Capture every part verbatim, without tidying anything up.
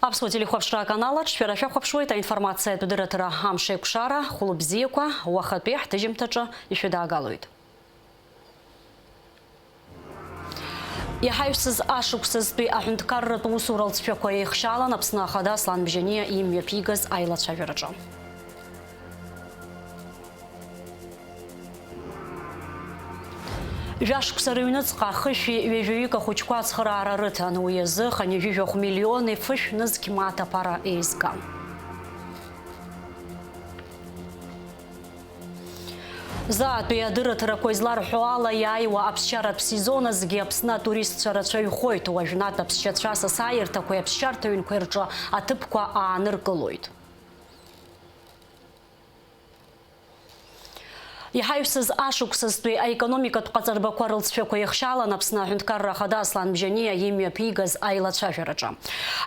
Аԥсуа телехәаԥшра аканал аҿы шәара шәахәаԥшуеит аинформациатә дырраҭара Амшеикәшара, хәылбзиақәа, уахатәи ҳҭыжьымҭаҿы ишәыдаагалоит. Иҳаҩсыз ашықәсазтәи аҳәынҭқарратә усура лҵшәақәа еихшьалан Аԥсны Ахада Аслан Бжьаниа имҩаԥигаз аилацәажәараҿы. Жәашықәса рыҩныҵҟа хышәи ҩажәаҩык ахәыҷқәа ацхыраара рыҭан, уи азы хынҩажәи жәохә миллиони фышә нызқь мааҭ аԥара еизган. Заатәи адырраҭарақәа изларҳәо ала, иааиуа аԥсшьаратә сезон азгьы Аԥсны атуристцәа рацәаҩхоит, уажәнатә аԥсшьацәа асасааирҭақәеи аԥсшьарҭа ҩнқәеи рҿы аҭыԥқәа ааныркылоит. Иҳаҩсыз ашықәсазтәи аекономикатә ҟаҵарбақәа рылҵшәақәа еихшьалан Аԥсны Аҳәынҭқарра Ахада Аслан Бжьаниа имҩаԥигаз аилацәажәараҿы.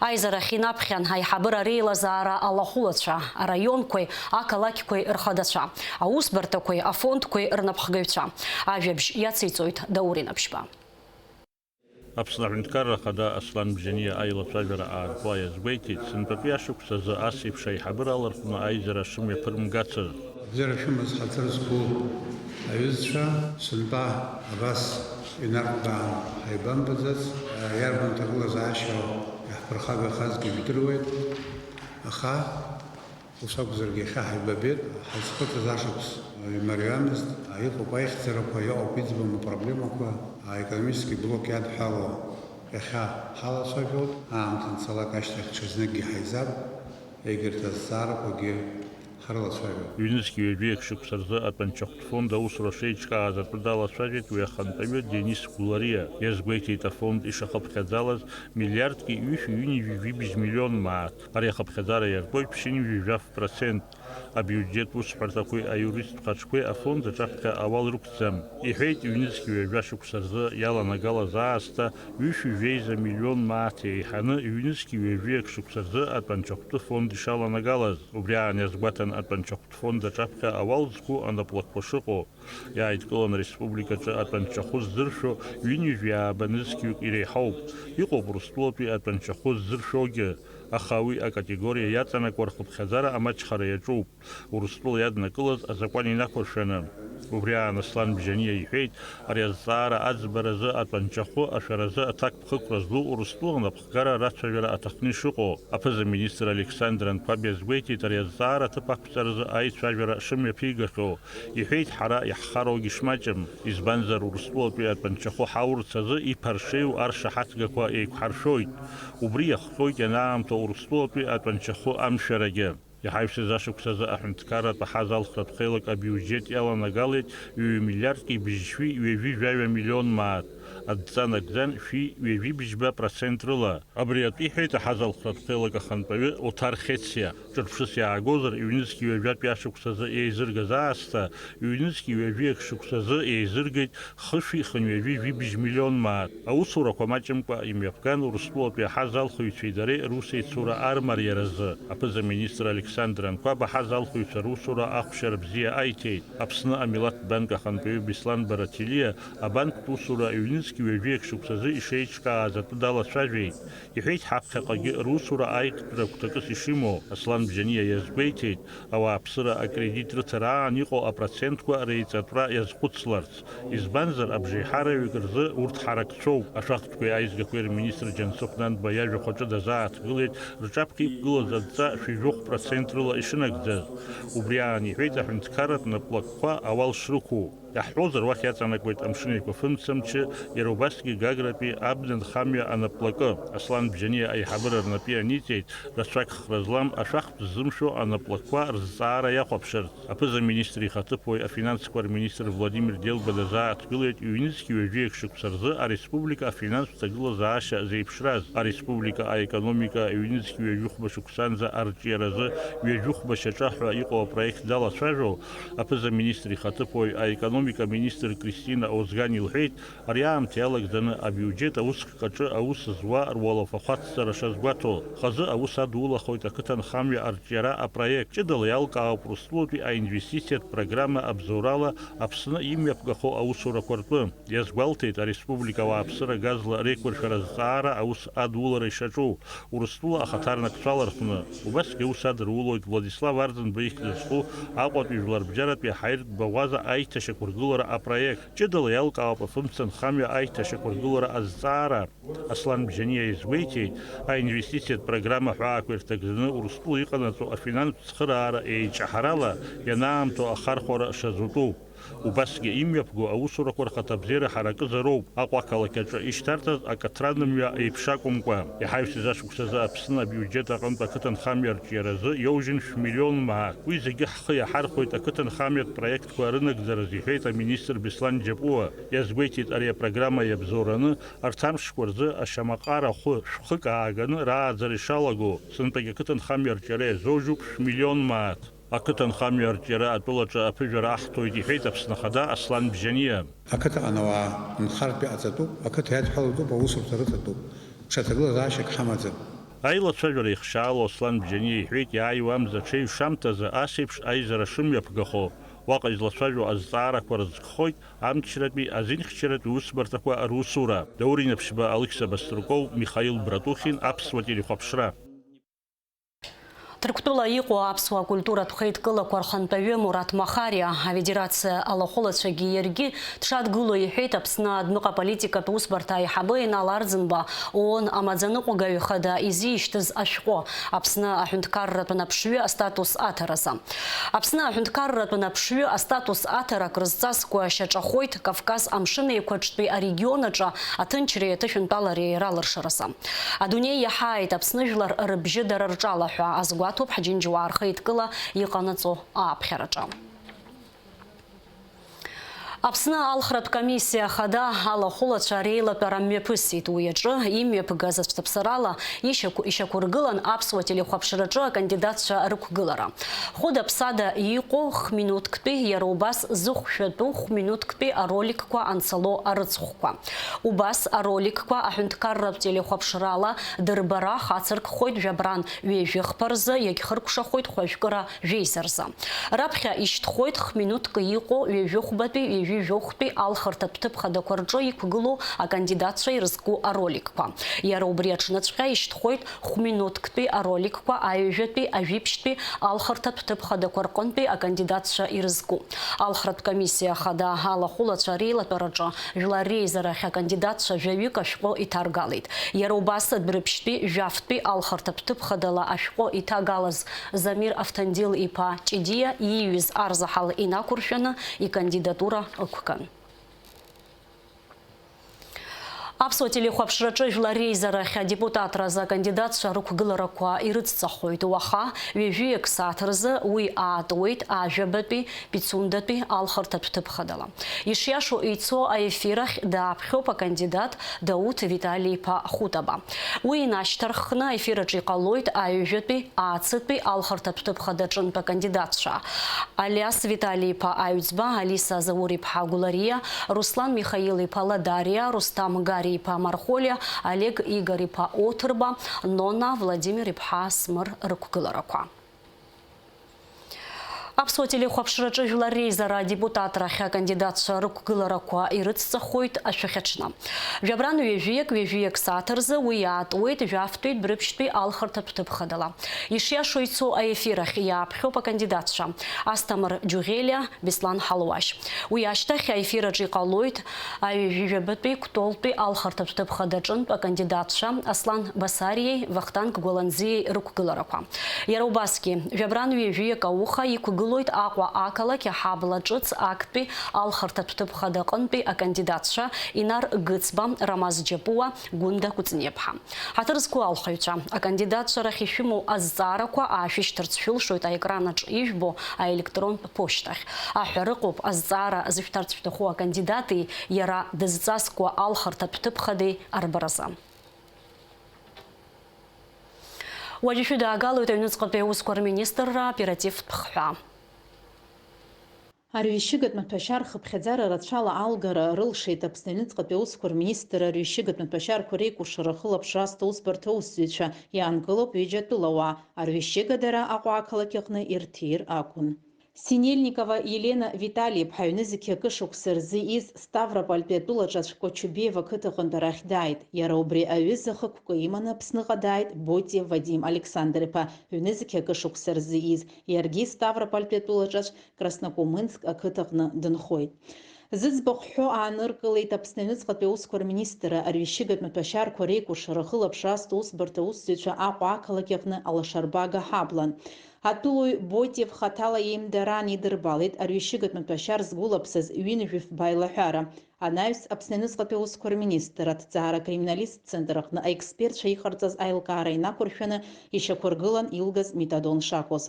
Аизарахь инаԥхьан аиҳабыра реилазаара алахәылацәа, араионқәеи ақалақьқәеи рхадацәа, аусбарҭақәеи афондқәеи рнапхгаҩцәа. Ажәабжь иациҵоит Даур Инаԥшьба. Аԥсны Аҳәынҭқарра Ахада Аслан Бжьаниа аилацәажәара аартуа иазгәеиҭеит, сынтәатәи ашықәс азы ас еиԥш аиҳабыра алархәны аизара шымҩаԥырмгацыз. Абзиара шәымаз ҳаҭыр зқәу аҩызцәа, сынтәа абас инаркәбаан ҳаибамбаӡац, иарбан ҭагылазаашьоу иаҳԥырхагахазгьы жәдыруеит, аха Ус акәзаргьы, иахьа ҳаибабеит, ҳазхыҵыз ашықәс имариамызт, иҟоуп аихьӡарақәа, иҟоуп иӡбам апроблемақәа, аекономический блок иадҳәалоу иахьа ҳалацәажәоит, аамҭа анцалак ашьҭахь ҽазныкгьы ҳаизап, егьырҭ азҵаарақәагьы ҳрылацәажәоит. Ҩнызқь ҩажәи акы шықәса рзы атәанчахәтә фонд аусура шеиҿкааз атәы далацәажәеит уи ахантәаҩы Денис Гәлариа. Иазгәеиҭеит, афонд ишахыԥхьаӡалаз миллиардки ҩышәи ҩынҩажәи жәибжь миллион мааҭ. Ари ахыԥхьаӡара иаркуеит ԥшьынҩажәи жәаф процент. Абиуџьет усҳәарҭақәеи аиуристтә хаҿқәеи афонд аҿаԥхьа ауал рықәӡам, иҳәеит, ҩнызқь ҩажәа шықәса рзы иаланагалаз аасҭа ҩышәи жәеиза миллион мааҭ еиҳаны ҩнызқь ҩажәи акы шықәса рзы атәанчахәтәы фонд ишаланагалаз. Убри аан иазгәаҭан атәанчахәтә фонд аҿаԥхьа ауал зқәу анаплакқәа шыҟоу. Иааидкыланы ареспубликаҿы атәанчахәы ззыршәо ҩынҩажәи ааба нызқьҩык иреиҳауп. Иҟоуп Урыстәылатәи атәанчахәы ззыршәогьы, аха уи акатегориа иаҵанакуа рхыԥхьаӡара амаҷхара иаҿуп, Урыстәыла иаднакылаз азакәан инақәыршәаны. Убри аан Аслан Бжьаниа иҳәеит, ари азҵаара аӡбаразы атәанчахәы ашәаразы аҭакԥхықәра злоу Урыстәыла напхгара рацәажәара аҭахны ишыҟоу. Аԥыза-министр Александр Анқәаб иазгәеиҭеит, ари азҵаара аҭыԥ ақәҵаразы аицәажәара шымҩаԥигахьоу. Иҳәеит, ҳара иаҳхароугьы шмаҷым, избанзар, Урыстәылатәи атәанчахәы ҳаурц азы иԥаршеиу аршаҳаҭгақәа еиқәҳаршәоит. Убри иахҟьоит ианаамҭоу Урыстәылатәи атәанчахәы амшәарагьы. Иҳаҩсыз ашықәс азы аҳәынҭқарратә аҳаз алхратә хеилак абиуџьет иаланагалеит ҩ-миллиардки быжьшәи ҩажәи жәаҩа миллион мааҭ, адҵа нагӡан шәи ҩажәи быжьба процент рыла. Абри атәы иҳәеит аҳаз алхратә хеилак ахантәаҩы Оҭар Хециа. Ҿырԥшыс иаагозар, ҩнызқь ҩажәатәи ашықәс азы еизыргаз аасҭа, ҩнызқь ҩажәи акы шықәс азы еизыргеит хышәи хынҩажәи жәибжь миллион мааҭ. Аусурақәа маҷымкәа имҩаԥган Урыстәылатәи аҳаз алхыҩцәеи дареи русеицура армариаразы. Аԥыза-министр Александр Анқәаб аҳаз алхыҩцәа русура ахәшьара бзиа аиҭеит. Аԥсны амилаҭтә банк ахантәаҩы Беслан Барателиа абанктә усура ҩнызқь ҩажәи акы шықәс азы ишеиҿкааз атәы далацәажәеит. Иҳәеит, ҳаԥхьаҟагьы русура аиӷьтәра гәҭакыс ишимоу. Аслан Бжьаниа иазгәеиҭеит, ауааԥсыра акредит рыҭара аан иҟоу апроцентқәа реиҵатәра иазхәыцларц, избанзар, абжеиҳараҩык рзы урҭ ҳаракцәоуп. Ашәахтәқәеи аизгақәеи рминистр Џьансыхә Нанба иажәахә аҿы дазааҭгылеит, рҿаԥхьа иқәгылаз адҵа шәи жәохә процент рыла ишынагӡаз. Убри аан иҳәеит аҳәынҭқарратә наплакқәа ауал шрықәу. Иаҳҳәозар, уахь иаҵанакуеит Амшын Еиқәафымца мчы, иара убасгьы Гагратәи абна нхамҩа анаплакы. Аслан Бжьаниа аиҳабыра рнапы ианиҵеит, рацәак хра злам, ашәахтә ззымшәо анаплакқәа рызҵаара иахәаԥшырц. Аԥыза-министр ихаҭыԥуаҩ афинансқәа рминистр Владимир Делба дазааҭгылеит ҩнызқь ҩажәи акы шықәса рзы ареспублика афинанстә ҭагылазаашьа зеиԥшраз, ареспублика аекономика ҩнызқь ҩажәихәба шықәсанӡа арҿиаразы ҩажәихәба шьаҿа ҳәа иҟоу апроект далацәажәо, аԥыза-министр ихаҭыԥуаҩ аекономика Аекономика аминистр Кристина Озган илҳәеит, ари аамҭа иалагӡаны абиуџьет аусхк аҿы аус зуа руалафахәы ацҵара шазгәаҭо. Хазы аус адулахоит ақыҭанхамҩа арҿиара апроект. Ҷыдала иалкаауп Урыстәылатәи аинвестициатә программа абзоурала Аԥсны имҩаԥгахо аусурақәа ртәы. Иазгәалҭеит, ареспублика ауааԥсыра газла реиқәыршәара азҵаара аус адулара ишаҿу, Урыстәыла ахаҭарнакцәала рҟны. Убасгьы аус адырулоит Владислав Арӡынба ихьӡ зху Аҟәатәи жәларбжьаратәи аҳаиртә баӷәаза аиҭашьақәыргылара апроект. Ҷыдала иалкаауп афымца нхамҩа аиҭашьақәыргылара азҵаара. Аслан Бжьаниа изгәеиҭеит, аинвестициатә программа ҳәаақәа ирҭагӡаны Урыстәыла иҟанаҵо афинанстә цхыраара еиҿаҳарала ианаамҭоу ахархәара шазутәу. Убасгьы имҩаԥго аусурақәа рхаҭабзиара ҳаракызароуп, Аҟәа ақалақь аҿы ишьҭарҵаз акаҭран мҩа еиԥш акәымкәа. Иҳаҩсыз ашықәсазы Аԥсны абиуџьет аҟынтә ақыҭанхамҩа арҿиаразы иоужьын шә-миллион мааҭ. Уи зегьы ҳхы иаҳархәоит ақыҭанхамҩатә проектқәа рынагӡаразы, иҳәеит аминистр Беслан Џьапуа. Иазгәеиҭеит, ари апрограмма иабзоураны арҭ амшқәа рзы ашьамаҟара хәы шәхык ааганы рааӡара ишалаго, сынтәагь ақыҭанхамҩа арҿиара иазоужьуп шә-миллион мааҭ. Ақыҭанхамҩа арҿиара атәылаҿы аԥыжәара аҳҭоит, иҳәеит Аԥсны Ахада Аслан Бжьаниа. Ақыҭаҟны ауаа нхартә иҟаҵатәуп, ақыҭа иадҳәалатәуп, аусурҭа рыҵатәуп. Ҽа ҭагылазаашьак ҳамаӡам. Аилацәажәара ихшьаало Аслан Бжьаниа иҳәеит, иааиуа амза аҽеиҩшамҭазы ас еиԥш аизара шымҩаԥгахо, уаҟа излацәажәо азҵаарақәа рызкхоит амчратәи, азинхьчаратәи усбарҭақәа русура. Даур Инаԥшьба, Алықьса Баструков, Михаил Братухин, Аԥсуа телехәаԥшра. Ҭырқәтәыла иҟоу аԥсуа культуратә хеидкылақәа рхантәаҩы Мураҭ Махариа, афедерациа алахәылацәагьы иаргьы дшадгыло иҳәеит Аԥсны адәныҟа политикатә усбарҭа аиҳабы Инал Арӡынба, ООН амаӡаныҟәгаҩ хада изишьҭыз ашәҟәы, Аԥсны аҳәынҭқарратә наԥшҩы астатус аҭаразы. Аԥсны аҳәынҭқарратә наԥшҩы астатус аҭара акрызҵазкуа шьаҿахоит Кавказ амшын еиқәаҿтәи арегион аҿы аҭынчреи аҭышәынтәалареи ралыршаразы. Адунеи иаҳааит Аԥсны жәлар рыбжьы дара рҿала ҳәа азгәаҭоуп ҳџьынџьуаа рхеидкыла иҟанаҵо ааԥхьараҿы. Аԥсны алхратә комиссиа ахада алахәылацәа реилатәара мҩаԥысит. Уи аҿы имҩаԥгаз ацәҭаԥсарала ишьақәыргылан аԥсуа телехәаԥшраҿы акандидатцәа рықәгылара. Хәыда-ԥсада иҟоу хә-минуҭктәи, иара убас зыхәшәатәу хә-минуҭктәи ароликқәа анцало арыцхә. Убас ароликқәа аҳәынҭқарратә телехәаԥшрала дырбара хацыркхоит, жәабран ҩажәи хԥа рзы иагьхыркәшахоит хәажәкыра жәеиза рзы. Раԥхьа ишьҭхоит хә-минуҭк иҟоу ҩажәи хәбатәи, ҩажәи жәохәтәи алхырҭатә ҭыԥ хадақәа рҿы иқәгылоу акандидатцәа ирызку ароликқәа. Иара убри аҽныҵәҟьа ишьҭхоит хә-минуҭктәи ароликқәа аҩажәатәи, ажәибжьтәи алхырҭатә ҭыԥ хадақәа рҟынтәи акандидатцәа ирызку. Алхратә комиссиа ахада алахәылацәа реилатәараҿы Жәлар реизарахь акандидатцәа жәаҩык ашәҟәы иҭаргалеит. Иара убас адәрыԥшьтәи, жәафтәи алхырҭатә ҭыԥ хадала ашәҟәы иҭагалаз Замир Автандил-иԥа Ҷидиа ииҩыз арзаҳал инақәыршәаны икандидатура ықәган. Аԥсуа телехәаԥшраҿы Жәлар реизарахь адепутатразы акандидатцәа рықәгыларақәа ирыцҵахоит. Уаха, ҩажәиак сааҭ рзы уи аатуеит ажәабатәи, Пицундатәи алхырҭатә ҭыԥ хадала. Ишиашоу ицо аефир ахь дааԥхьоуп акандидат Дауҭ Витали-иԥа Хутаба. Уи инашьҭарххны аефир аҿы иҟалоит аҩажәатәи, аацытәи алхырҭатә ҭыԥ хадаҿынтә акандидатцәа. Алиас Витали-иԥа Аҩӡба, Алиса Заур-иԥҳа Гәлариа, Руслан Михаил-иԥа Ладариа, Русҭам Гари-иԥа Мархолиа, Олег Игорь-иԥа Оҭырба, Нона Владимир-иԥҳа Смыр рықәгыларақәа. Аԥсуа телехәаԥшраҿы Жәлар реизара адепутатрахь акандидатцәа рықәгыларақәа ирыцҵахоит ашәахьаҽны. Жәабран ҩажәиак, ҩажәиак сааҭ рзы уи иаатуеит жәафтәи, дәрыԥшьтәи алхырҭатә ҭыԥ хадала. Ишиашоу ицо аефир ахь иааԥхьоуп акандидатцәа: Асҭамыр Џьуӷьелиа, Беслан Ҳалуашь. Уи ашьҭахь аефир аҿы иҟалоит аҩажәи жәабатәи Кәтолтәи алхырҭатә ҭыԥ хадаҿынтә акандидатцәа Аслан Басариеи Вахтанг Гәаланӡиеи рықәгыларақәа. Иара убасгьы, жәабран ҩажәиак ауха иқәгылоит Аҟәа ақалақь аҳабла ҿыц актәи алхырҭатә ҭыԥ хадаҟынтәи акандидатцәа Инар Гыцба, Рамаз Џьапуа, Гәында Кәыҵниаԥҳа. Ҳаҭыр зқәу алхыҩцәа, акандидатцәа рахь ишәымоу азҵаарақәа аашәышьҭырц шәылшоит аекранаҿ ижәбо аелектронтә ԥошьҭахь. Аҳәара ыҟоуп азҵаара зышәҭарц шәҭаху акандидати иара дызҵазкуа алхырҭатә ҭыԥ хадеи арбаразы. Уажәы шәыдаагалоит аҩныҵҟатәи аусқәа рминистрра аоперативтә хҳәаа. Арҩашьыгатә маҭәашьар хыԥхьаӡара рацәала алгара рылшеит Аԥсны аҩныҵҟатәи аусқәа рминистрра арҩашьыгатә маҭәашьарқәа реикәыршара рхылаԥшра азҭо усбарҭа аусзуҩцәа, иаанкылоуп ҩыџьа тәылауаа, арҩашьыга дара Аҟәа ақалақь аҟны ирҭир акәын. Синельникова Елена Витали-иԥҳа аҩны-зқьи акы шықәса рзы ииз Ставропольтәи атәылаҿацә Кочубеиво ақыҭаҟынтә арахь дааит. Иара убри аҩыза хықәкы иманы Аԥсныҟа дааит Ботиев Вадим Александр-иԥа, ҩны-зқьи акы шықәса рзы ииз, иаргьы Ставропольтәи атәылаҿацә Краснокумынск ақыҭаҟны дынхоит. Зыӡбахә ҳәо ааныркылеит Аԥсны аҩныҵҟатәи аусқәа рминистрра арҩашьыгатә маҭәашьарқәа реикәыршара рхылаԥшра азҭо усбарҭа аусзуҩцәа Аҟәа ақалақь аҟны алашарбага ҳаблан. Атәылаҩ Ботиев хаҭала иеимдараан идырбалеит арҩашьыгатә маҭәашьар згәылаԥсаз ҩынҩажәи фба аилаҳәара. Анаҩс Аԥсны аҩныҵҟатәи аусқәа рминистр аҭҵаара-криминалисттә центр аҟны аекспертцәа иҟарҵаз аилкаара инақәыршәаны ишьақәыргылан илгаз метадон шакәыз.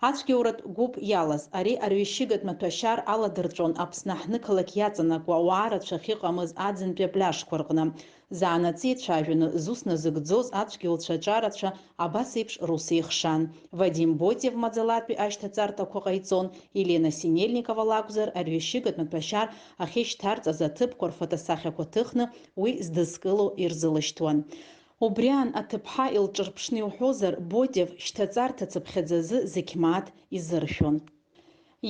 Ацәгьоуратә гәыԥ иалаз ари арҩашьыгатә маҭәашьар аладырҵәон Аԥсны аҳҭнықалақь иаҵанакуа ауаа рацәа ахьыҟамыз аӡынтәи апляжқәа рҟны. Заанаҵы ицәажәаны зус назыгӡоз ацәгьоуцәа аҿарацәа абас еиԥш рус еихшан. Вадим Ботиев маӡалатәи ашьҭаҵарҭақәа ҟаиҵон, Елена Синельникова лакәзар, арҩашьыгатә маҭәашьар ахьышьҭарҵаз аҭыԥқәа рфотосахьақәа ҭыхны уи здызкыло ирзылышьҭуан. Убри аан аҭыԥҳа илҿырԥшны иуҳәозар, Ботиев шьҭаҵарҭа цыԥхьаӡазы зықь мааҭ изыршәон.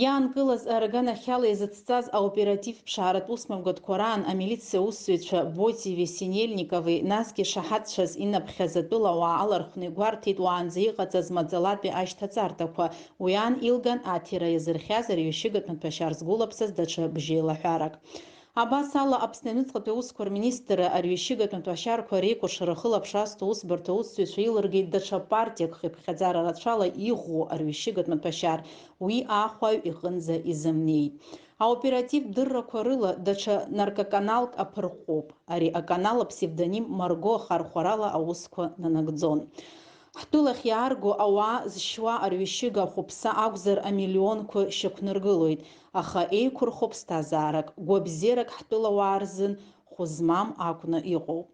Иаанкылаз арганахьала изыцҵаз аоператив ԥшааратә усмҩаԥгатәқәа раан амилициа аусзуҩцәа Ботиеви Синельникови, насгьы ишаҳаҭцәаз инаԥхьаз атәылауаа алархәны игәарҭеит уаанӡа иҟаҵаз маӡалатәи ашьҭаҵарҭақәа. Уи аан илган аҭира иазырхиаз арҩашьыгатә маҭәашьар згәылаԥсаз даҽа бжьеилаҳәарак. Абас ала, Аԥсны аҩныҵҟатәи аусқәа рминистрра арҩашьыгатә маҭәашьарқәа реикәыршара ахылаԥшра азҭо усбарҭа аусзуҩцәа илыргеит даҽа партиак хыԥхьаӡара рацәала иӷәӷәоу арҩашьыгатә маҭәашьар, уи аахәаҩ иҟынӡа изымнеит. Аоперативтә дыррақәа рыла даҽа наркоканалк аԥырҟәҟәоуп. Ари аканал апсевдоним Марго ахархәарала аусқәа нанагӡон. Ҳтәылахь иаарго ауаа зшьуа арҩашьыга ахәыԥса акәзар амиллионқәа шьақәнаргылоит, аха еиқәырхо ԥсҭазаарак, гәабзиарак ҳтәылауаа рзын хәы змам акәны иҟоуп.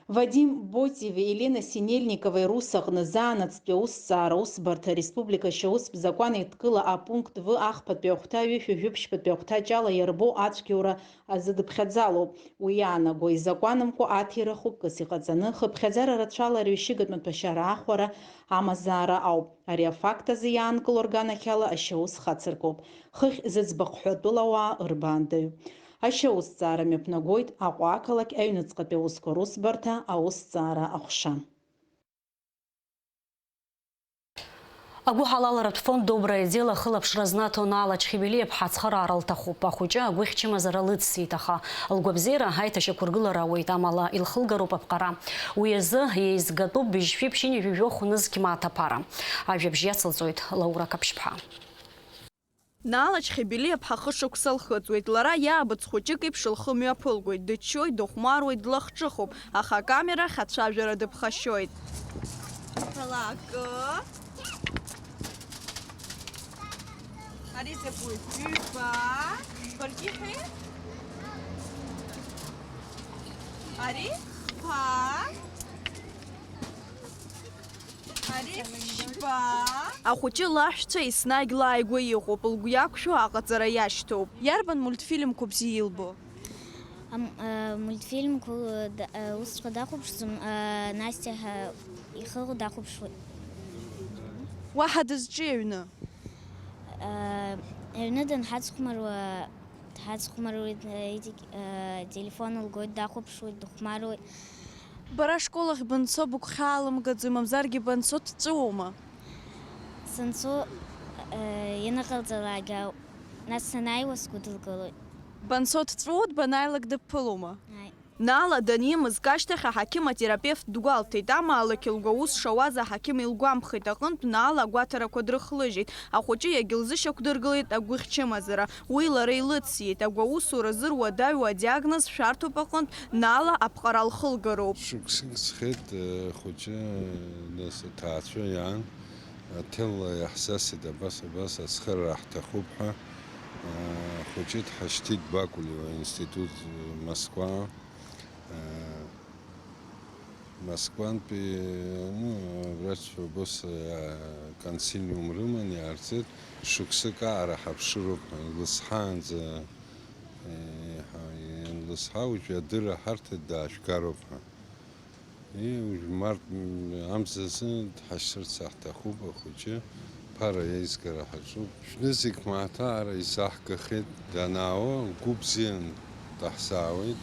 Вадим Ботиеви Елена Синельниковеи рус аҟны заанаҵтәи аусҭҵаара усбарҭа ареспублика ашьаустә закәан еидкыла апункт В ахԥатәи ахәҭа ҩышәи жәиԥшьбатәи ахәҭаҷ ала иарбоу ацәгьоура азы дыԥхьаӡалоуп. Уи иаанаго изакәанымкәа аҭира хықәкыс иҟаҵаны, хыԥхьаӡара рацәала арҩашьыгатә маҭәашьар аахәара амазаара ауп. Ари афакт азы иаанкыло рганахьала ашьаус хацыркуп. Хыхь зыӡбахә ҳәатәыла ауаа ырбаандаҩуп. Ашьаусҭҵаара мҩаԥнагоит Аҟәа ақалақь аҩныҵҟатәи аусқәа русбарҭа аусҭҵаара аҟәша. Агәыҳалалратә фонд Доброе дело ахылаԥшра знаҭо Наала Чхибелиаԥҳа ацхыраара лҭахуп. Ахәыҷы агәыхьчымазара лыциит, аха лгәабзиара аиҭашьақәыргылара ауеит, амала илхылгароуп аԥҟара. Уи азы еизгатәуп быжьшәи ԥшьынҩажәи жәохә нызқь мааҭ аԥара. Ажәабжь иацылҵоит Лаура Қаԥшьԥҳа. Наала Чхибелиаԥҳа хышықәса лхыҵуеит. Лара иаабыц хәыҷык еиԥш лхы мҩаԥылгоит, дыччоит, дыхәмаруеит, длахҿыхуп, аха акамера ахь ацәажәара дыԥхашьоит. Ҳәалакы. Ари закәи? Ҩба. Баргьы ҳәеи? Ари хԥа. Ари ԥшьба. Ахәыҷы лаҳәшьцәа еснагь лааигәа иҟоуп, лгәы иақәшәо аҟаҵара иашьҭоуп. Иарбан мультфильмқәа бзиа илбо? Ам-, э, мультфильмқәа, э, д-, э, усҵәҟьа дахәаԥшӡом, э, Настиа ҳәа ихы дахәаԥшуеит. Уаҳа дызҿи аҩны? Э, аҩны данҳацхәмаруа, дҳацхәмаруеит, э, итик-, э, телефон лгоит, дахәаԥшуеит, дыхәмаруеит. Бара ашкол ахь банцо быгәхьаалымгаӡои, мамзаргьы банцо дҵәыуома? Санцо, э, ианыҟалҵалак ауп, нас санааиуа сгәыдылгалоит. Банцо дҵәыуоит, банааилак дыбԥылома? Ааи. Наала данимызк ашьҭахь аҳақьым атерапевт дгәалҭеит, амаалықь лгәы аус шауаз аҳақьым илгәамԥхеит аҟынтә, Наала агәаҭарақәа дрыхлыжьит. Ахәыҷы иагьылзышьақәдыргылеит агәыхьчымазара. Уи лара илыциеит, агәы аусуразы руадаҩу адиагноз шәарҭоуп аҟынтә, Наала аԥҟара лхылгароуп. Шықәсык ҵхеит, э, хәыҷы, э, нас аҭаацәа иаан, аҭел иаҳзасит, абас, абас ацхыраара ҳҭахуп ҳәа, э, хәыҷы дҳашьҭит Бакулева институт, э, Москва, э, Москвантәи, ну, врач убас, э, консилиум рыман, иаарҵеит, шықәсык аара ҳаԥшыроуп ҳәа, илызҳаанӡа, э, ҳа-, ианлызҳа, уажәы адырра ҳарҭеит, даашәгароуп ҳәа. Э, уажә март, м, амзазы дҳашьҭырц ҳҭахуп, ахәыҷы ԥара иаизгара ҳаҿуп. Шәнызқь мааҭ аара изаҳгахеит, данаауа, лгәы бзиан даҳзаауеит.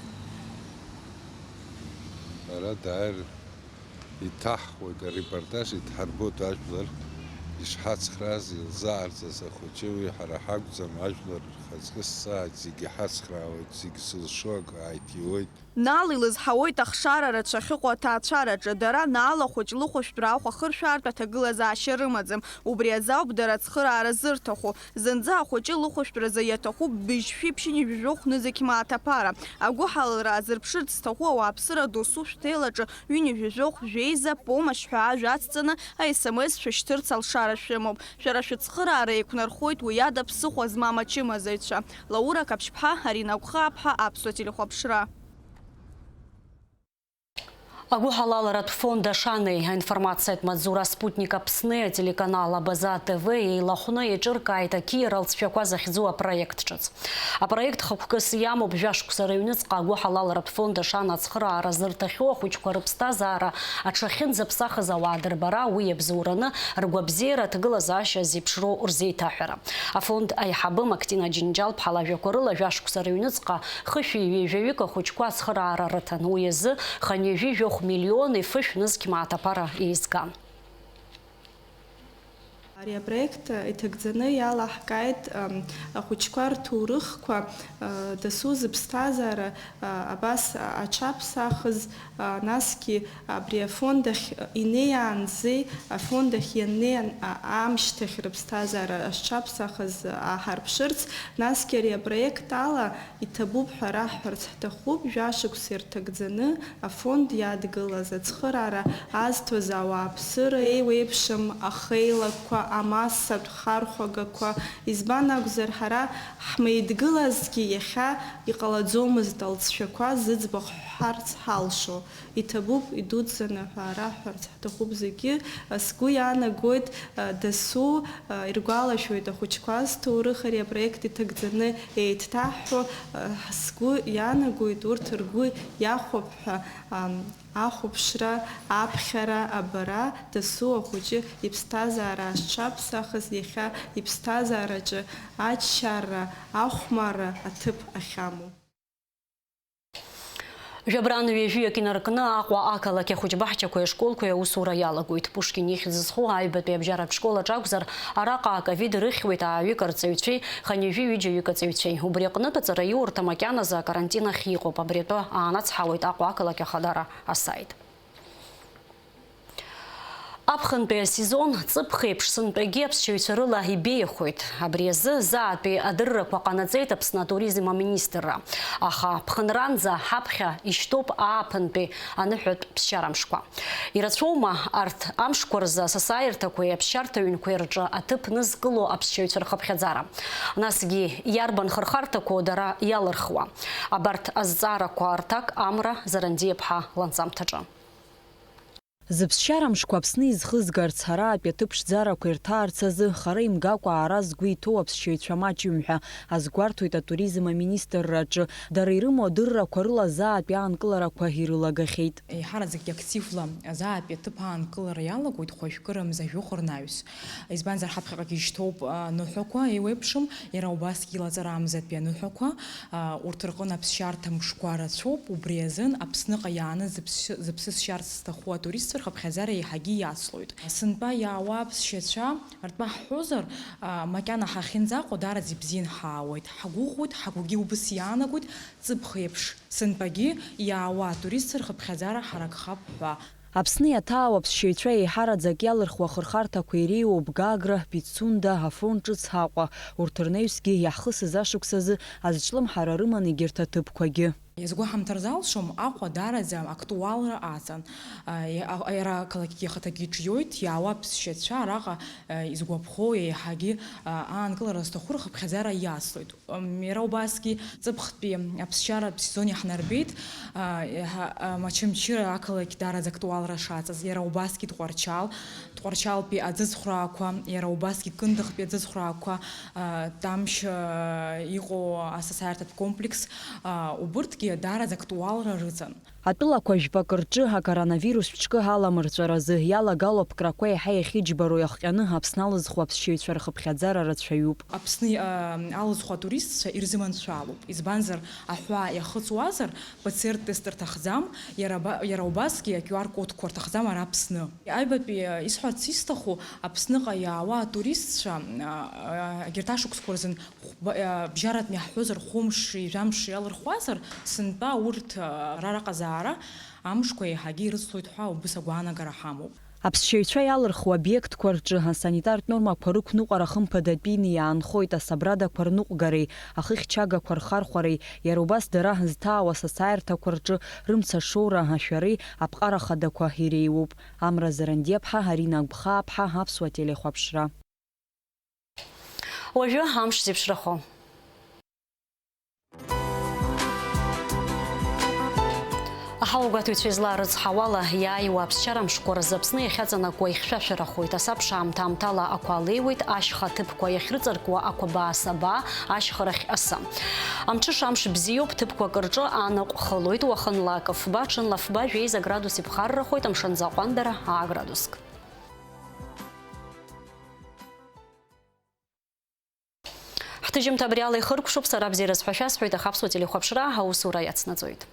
Ара дааир иҭаҳхуеит, арепортаж идҳарбоит ажәлар ишҳацхрааз, илзаарҵаз ахәыҷы, уи ҳара ҳакәӡам, ажәлар рхаҵкы сцааит, зегьы ҳацхраауеит, зегь зылшо акы ааиҭиуеит. Наала илызҳауеит ахшара рацәа ахьыҟоу аҭаацәараҿы, дара Наала хәыҷ лыхәышәтәра ахә ахыршәаартә аҭагылазаашьа рымаӡам. Убри азы ауп дара ацхыраара зырҭаху. Зынӡа ахәыҷы лыхәышәтәразы иаҭахуп быжьшәи ԥшьынҩажәи жәохә нызқь мааҭ аԥара. Агәыҳалалра аазырԥшырц зҭаху ауааԥсыра досу шәҭел аҿы ҩынҩажәи жәохә жәеиза помощь ҳәа ажәа ацҵаны, СМС шәышьҭырц алшара шәымоуп. Шәара шәыцхыраара еиқәнархоит уи ада ԥсыхәа змам ачымазаҩцәа. Лаура Қаԥшьԥҳа, Арина Гәхааԥҳа, Аԥсуа телехәаԥшра. Агәыҳалалратә фонд Ашанеи аинформациатә маҵзура Спутник Аԥсни ателеканал Абаза Т В еилахәны еиҿыркааит ақьиара алҵшәақәа захьӡу апроект ҿыц. Апроект хықәкыс иамоуп жәашықәса рыҩныҵҟа агәыҳалалратә фонд Ашана ацхыраара зырҭахьоу ахәыҷқәа рыԥсҭазаара аҽахьынӡаԥсахыз ауаа дырбара, уи иабзоураны ргәабзиара, аҭагылазаашьа зеиԥшроу рзеиҭаҳәара. Афонд аиҳабы Мактина Џьынџьал-ԥҳа лажәақәа рыла, жәашықәса рыҩныҵҟа хышәи ҩажәаҩык ахәыҷқәа ацхыраара рыҭан. Уи азы хынҩажәи жәохә миллиони фышә нызқь мааҭ аԥара еизган. Ари апроект иҭагӡаны иалаҳкааит, ам, ахәыҷқәа рҭоурыхқәа, а, дасу зыԥсҭазаара, а, абас аҽаԥсахыз, а, насгьы абри афонд ахь инеиаанӡеи, афонд ахь ианнеи ан-, а-, аамышьҭахь рыԥсҭазаара шҽаԥсахыз, а, ҳарԥшырц, насгьы ари апроект ала иҭабуп ҳәа раҳҳәарц ҳҭахуп, жәашықәса ирҭагӡаны афонд иадгылаз ацхыраара азҭоз ауааԥсыра еиуеиԥшым ахеилакқәа, амассатә хархәагақәа, избан акәзар, ҳара ҳмеидгылазҭгьы иахьа иҟалаӡомызт алҵшәақәа зыӡбахә ҳҳәарц ҳалшо. Иҭабуп, идуӡӡаны ҳәа раҳҳәарц ҳҭахуп зегьы. Сгәы иаанагоит, дасу иргәалашәоит ахәыҷқәа зҭоурых ари апроект иҭагӡаны еидҭаҳҳәо. Сгәы иаанагоит урҭ ргәы иахәап ҳәа, ам, ахәаԥшра, аԥхьара, абара, дасу ахәыҷы иԥсҭазаара зҽаԥсахыз, иахьа иԥсҭазаараҿы аччарра, ахәмарра аҭыԥ ахьамоу. Жәабран ҩажәиак инаркны Аҟәа ақалақь ахәыҷбаҳчақәеи ашколқәеи аусура иалагоит. Пушкин ихьӡ зху аҩбатәи абжьаратә школ аҿы акәзар, араҟа аковид рыхьуеит ааҩык арҵаҩцәеи хынҩажәи ҩыџьаҩык аҵаҩцәеи. Убри аҟнытә аҵара иоурҭа макьаназы акарантин ахь иҟоуп. Абри атәы аанацҳауеит Аҟәа ақалақь ахадара асаит. Аԥхынтәи асезон ҵыԥх еиԥш сынтәагьы аԥсшьаҩцәа рыла ибеиахоит. Абри азы заатәи адыррақәа ҟанаҵеит Аԥсны атуризм аминистрра. Аха ԥхынранӡа ҳаԥхьа ишьҭоуп ааԥынтәи аныҳәатә ԥсшьара мшқәа. Ирацәоума арҭ амшқәа рзы асасааирҭақәеи аԥсшьарҭа ҩнқәеи рҿы аҭыԥ нызкыло аԥсшьаҩцәа рхыԥхьаӡара? Насгьы иарбан хырхарҭақәоу дара иалырхуа? Абарҭ азҵаарақәа рҭак Амра Зарандиаԥҳа ланҵамҭаҿы. Зыԥсшьара мшқәа Аԥсны изхызгарц, араатәи аҭыԥ ԥшӡарақәа ирҭаарц азы, хара имгакәа аара згәы иҭоу аԥсшьаҩцәа маҷҩым ҳәа азгәарҭоит атуризм аминистрраҿы. Дара ирымоу адыррақәа рыла заатәи аанкыларақәа ирылагахьеит. Еиҳараӡакгьы активла заатәи аҭыԥ аанкылара иалагоит хәажәкыра мза жәохә рнаҩс. Избанзар, ҳаԥхьаҟагьы ишьҭоуп, а, аныҳәақәа еиуеиԥшым, иара убасгьы лаҵарамзатәи аныҳәақәа, а, урҭ рҟны аԥсшьарҭа мшқәа рацәоуп, убри азын Аԥсныҟа иааны зыԥс-, зыԥсы сшьарц зҭаху атуристцәа рхыԥхьаӡара еиҳагьы иацлоит. Сынтәа иаауа аԥсшьацәа ртәы ҳҳәозар, а, макьана ҳахьынӡаҟоу даараӡа ибзианы ҳаауеит, ҳгәыӷуеит, ҳгәгьы убыс иаанагоит, ҵыԥх еиԥш. Сынтәагьы иаауа атуристцәа рхыԥхьаӡара ҳаракхап ҳәа. Аԥсны иаҭаау аԥсшьаҩцәа еиҳараӡак иалырхуа ахырхарҭақәа иреиуоуп Гагра, Пицунда, Афон ҿыц Аҟәа. Урҭ рнаҩсгьы иаҳхысыз ашықәсазы азҿлымҳара рыман егьырҭ аҭыԥқәагьы. Иазгәаҳамҭар залшом, Аҟәа даараӡа актуалра аҵан. А, иа-, а, иара ақалақьгьы ахаҭагьы иҿиоит, иаауа аԥсшьацәа араҟа, а, изгәаԥхо еиҳагьы, а, аанкылара зҭаху рхыԥхьаӡара иацлоит. М, иара убасгьы ҵыԥхтәи аԥсшьаратә сезон иаҳнарбеит, а, иаҳа-, а, Мачамчыра ақалақь даараӡа актуалра шаҵаз. Иара убасгьы Тҟәарчал, Тҟәарчалтәи аӡыцхәраақәа, иара убасгьы Кындыхтәи аӡыцхәраақәа, а, Тамшь, а, иҟоу асасааирҭатә комплекс, а, убырҭгьы даараӡа актуалра рыҵан. Атәылақәа жәпакы рҿы акоронавирус ҿкы аламырҵәаразы иалагало аԥкрақәа еиҳа иахьыџьбароу иахҟьаны Аԥсны алызхуа аԥсшьаҩцәа рхыԥхьаӡара рацәаҩуп. Аԥсны, а, алызхуа атуристцәа ирзыманшәалоуп, избанзар, аҳәаа иахыҵуазар, П Ц Р тест рҭахӡам, иара ба-, иара убасгьы а Q R кодқәа рҭахӡам ара Аԥсны. Аҩбатәи, а, исҳәарц исҭаху, Аԥсныҟа иаауа атуристцәа, а, а, егьырҭ ашықәсқәа рзын хәба-, а, бжьаратәны иаҳҳәозар, хәымш, жәамш иалырхуазар, сынтәа урҭ, а, рараҟазаара амшқәа еиҳагьы ирыцлоит ҳәа убыс агәаанагара ҳамоуп. Аԥсшьаҩцәа иалырхуа обиектқәа рҿы асанитартә нормақәа рықәныҟәара хымԥадатәины иаанхоит асабрадақәа рныҟәгареи ахыхьчагақәа рхархәареи, иара убас дара зҭаауа асасааирҭақәа рҿы рымца шоура ашәареи аԥҟара хадақәа иреиуоуп. Амра Зарандиаԥҳа, Арина Агәхааԥҳа, Аԥсуа телехәаԥшра. Уажәы амш зеиԥшрахо. Аҳауагәаҭаҩцәа излаарыцҳауала, иааиуа аԥсшьара мшқәа рзы Аԥсны иахьаҵанакуа ихьшәашәарахоит. Асабша аамҭа-аамҭала ақәа леиуеит, ашьха аҭыԥқәа иахьрыҵаркуа ақәабаа сабаа, ашьхарахь асы. Амҽыша амш бзиоуп, ҭыԥқәак рҿы анаҟә хылоит, уахынла акы фба, ҽынла фба, жәеиза градус иԥхаррахоит, амшынӡы аҟәандара аа градуск. Ҳҭыжьымҭа абри ала ихыркәшоуп, сара бзиараз ҳәа шәасҳәоит, аха Аԥсуа телехәаԥшра аусура иацнаҵоит.